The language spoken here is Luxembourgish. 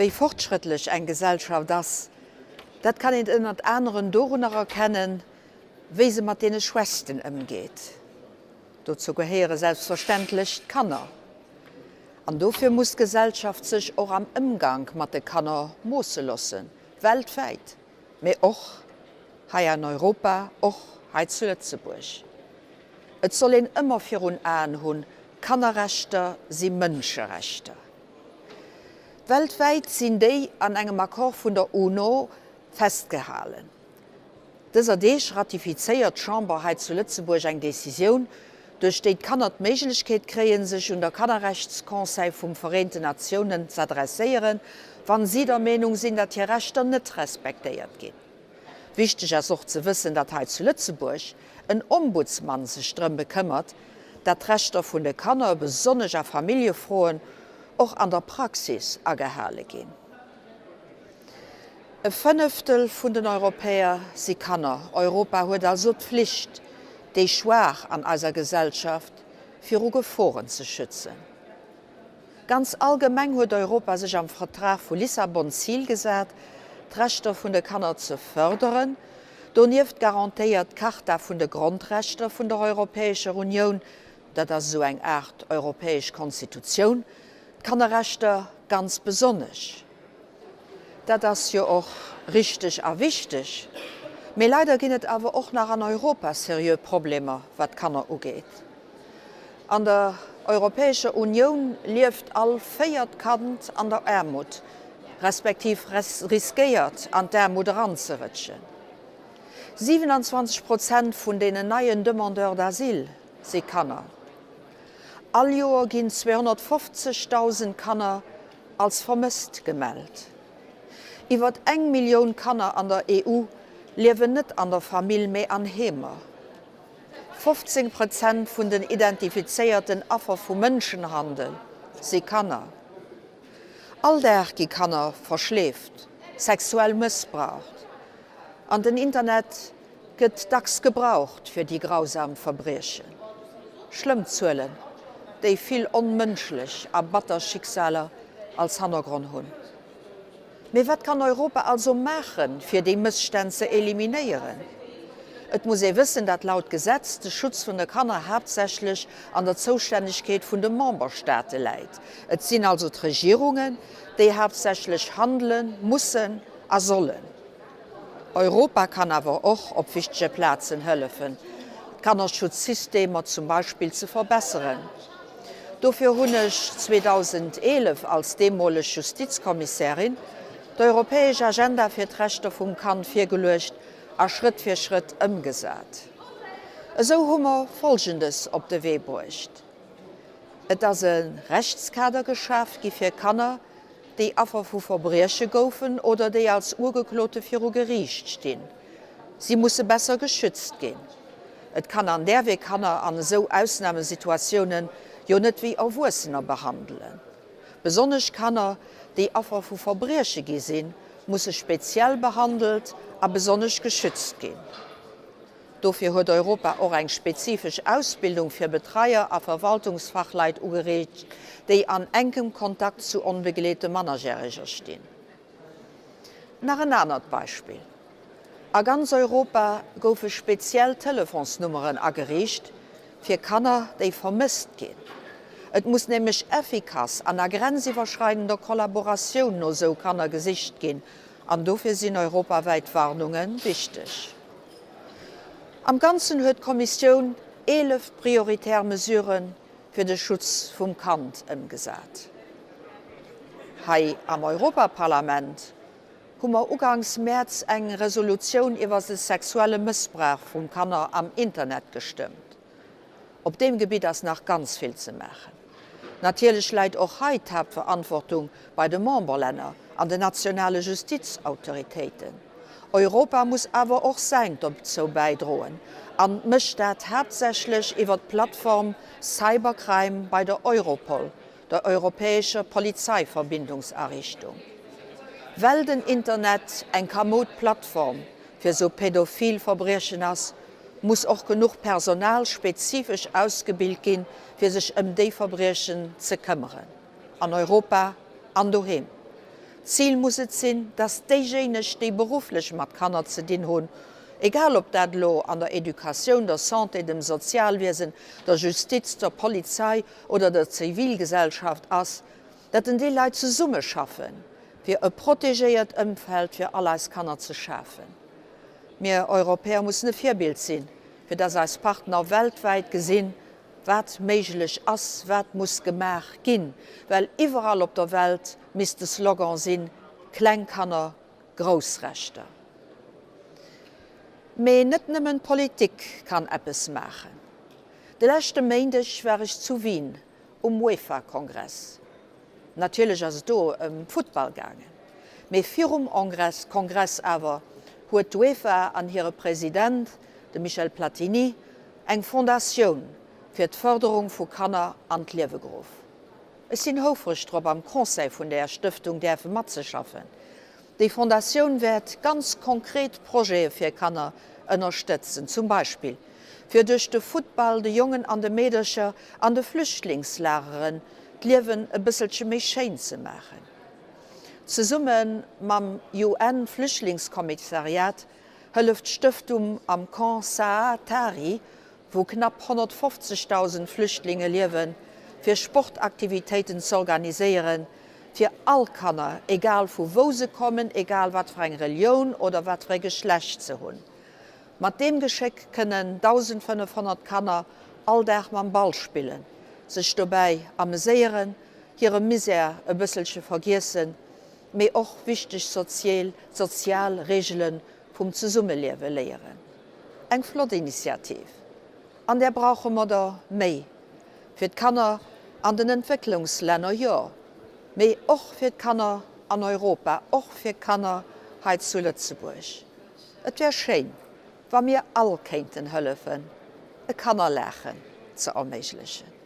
Wéi fortschrëttlech eng Gesellschaft ass, dat kann een ënnert aneren dorunner erkennen, wéi se mat deene Schwächsten ëmgeet. Dozou gehéiere selbstverständlech d'Kanner. An dofir muss d'Gesellschaft sech och am Ëmgank mat de Kanner moosse loossen, weltwäit, mee och hei an Europa, och hei zu Lëtzebuerg. Et soll een ëmmer virun Aen hunn, Kannerrechter si Mënscherechter. Weltwäit sinn déi an engem Accord vun der UNO festgehalen. Dëser Deeg ratifizéiert d'Chamber hei zu Lëtzebuerg eng Decisioun, duerch déi d'Kanner d'Méiglechkeet kréien, sech un der Kannerrechtsconseil vum Vereenten Natiounen z'adresséieren, wann si der Meenung sinn, datt hir Rechter net respektéiert ginn. Wichteg ass och ze wëssen, datt hei zu Lëtzebuerg en Ombudsmann sech drëm bekëmmert, datt d'Rechter vun de Kanner, besonnesch a Familljefroen, och an der Praxis agehale ginn. E Fënneftel vun den Europäer si Kanner. Europa huet also d'Flicht, déi Schwaach an eiser Gesellschaft viru Geforen ze schützen. Ganz allgemeng huet Europa sech am Vertrag vu Lissabon d'Zil gesat, d'Rechter vun de Kanner ze fërderen. Donieft garantéiert d'Charta vun de Grondrechter vun der Europäescher Unioun, dat ass esou eng Aart europäesch Konstitutioun, d'Kannerrechter ganz besonnesch. Dat ass jo och richteg a wichteg, mee leider ginn et awer och nach an Europa seriö Problemer, wat d'Kanner ugeet. An der Europäescher Unioun lieft all véiert Kand an der Aarmut, respektiv riskéiert an d'Aarmut eranzerëtschen. 27 Prozent vun deenen neien Demandeurs d'asile si Kanner. All Joer ginn 250.000 Kanner als vermësst gemellt. Iwwert eng Millioun Kanner an der EU liewen net an der Famill, mee an Heemer. 15 Prozent vun den identifizéierten Affer vu Mënschenhandel si Kanner. All Dag gi Kanner verschleeft, sexuell mëssbraucht an den Internet gëtt dacks gebraucht fir déi grausam Verbriechen. Schlëmm Zuelen, déi vill onmënschlech a batter Schicksaler als Hannergronn hunn. Mee wat kann Europa also maachen, fir déi Mësstänn ze eliminéieren? Et muss ee wëssen, dat laut Gesetz de Schutz vun de Kanner haaptsächlech an der Zoustännegkeet vun de Memberstaate läit. Et sinn also d'Regierungen, déi haaptsächlech handele mussen a sollen. Europa kann awer och op wichtege Plazen hëllefen, d'Kannerschutzsystemer zum Beispill ze verbesseren. Dofir hunn ech 2011 als deemoleg Justizkommissärin d'Europäesch Agenda fir d'Rechter vum Kand virgeluecht a Schrëtt fir Schrëtt ëmgesat. Esou hu mer Folgendes op de Wee bruecht, Et ass e Rechtskader geschaf gi fir Kanner, déi Affer vu Verbrieche goufen oder déi als Ugeklote viru Geriicht stinn. Si musse besser geschützt ginn. Et kann an däerf ee Kanner an esou Ausnamesituatiounen jo net wéi Erwuessener behandelen. Besonnesch Kanner, déi Affer vu Verbrieche gi sinn, musse speziell behandelt a besonnesch geschützt ginn. Dofir huet Europa och eng spezifesch Ausbildung fir Betreier a Verwaltungsfachleit ugereegt, déi an enkem Kontakt zu onbegleete Mannerjäreger stinn. Nach en anert Beispill, A ganz Europa goufe speziell Telefonsnummeren ageriicht fir Kanner, déi vermësst ginn. Et muss nämlech effikass an a grenziwwerschreidender Kollaboratioun no sou Kanner gesicht ginn, an dofir sinn europawäit Warnunge wichteg. Am Ganzen huet d'Kommissioun 11 prioritär Mesurë fir de Schutz vum Kand ëmgesat. Hei am Europaparlament hu mer ugangs Mäerz eng Resolutioun iwwer de sexuelle Mëssbrauch vum Kanner am Internet gestëmmt. Op deem Gebitt ass nach ganz vill ze maachen. Natierlech läit och hei d'Haaptverantwortung bei de Memberlänner an den nationale Justizautoritéiten. Europa muss awer och säint dozou bäidroen an mécht dat haaptsächlech iwwer d'Plattform Cybercrime bei der Europol, der europäescher Polizeiverbindungsariichtung. Well den Internet eng kamoud Plattform fir sou pädophil Verbriechen ass, muss och genuch Personal spezifesch ausgebilt ginn, fir sech ëm déi Verbriechen ze këmmeren, an Europa an doheem. D'Zil muss et sinn, dass déijéineg, déi berufflech mat Kanner ze dinn hunn, egal ob dat elo an der Educatioun, der Santé, dem Sozialwiesen, der Justiz, der Polizei oder der Zivilgesellschaft ass, dat en déi Leit zesummeschaffen, fir e protegéiert Ëmfeld fir all eis Kanner ze schafen. Mir Europäer mussen e Virbild sinn, fir dass eis Partner weltwäit gesinn, wat méiglech ass, wat muss gemaach ginn, well iwwerall op der Welt misst de Slogan sinn, Kleng Kanner, grouss Rechter. Mee net nëmmen d'Politik kann eppes maachen. De leschte Méindeg war ech zu Wien um UEFA-Kongress. Natierlech ass et do ëm Futtball gaangen, mee virum Kongress awer huet d'UEFA an hire President, de Michel Platini, eng Fondatioun fir d'Fërderung vu Kanner an d'Liewe geruff. Ech sinn houfreg drop am Conseil vun där Stëftung däerfe matzeschaffen. Déi Fondatioun wäert ganz konkret Projete fir Kanner ënnerstëtzen, zum Beispill fir duerch de Futtball de Jongen an de Meedercher an de Flüchtlingslageren d'Liewen e bësselche méi schéin ze maachen. Zesumme mam UN-Flüchtlingskommissariat hëlleft d'Stëftung am Camp Saatari, wou knapp 150.000 Flüchtlinge liewen, fir Sportaktivitéiten z'organiséieren, fir all Kanner, egal vu wou se kommen, egal wat fir eng Relioun oder wat fir e Geschlecht se hunn. Mat deem Geschéck kënnen 1.500 Kanner all Dag mam Ball spillen, sech dobäi ameséieren, hire Misär e bësselche vergiessen, mee och wichteg sozial Reegele vum Zesummeliewe léieren. Eng flott Initiativ, an där brauche mer der méi, fir d'Kanner an den Entwécklungslänner, jo, mee och fir d'Kanner an Europa, och fir Kanner hei zu Lëtzebuerg. Et wär schéin, wa mir all kéinten hëllefen, e Kannerlaachen ze erméiglechen.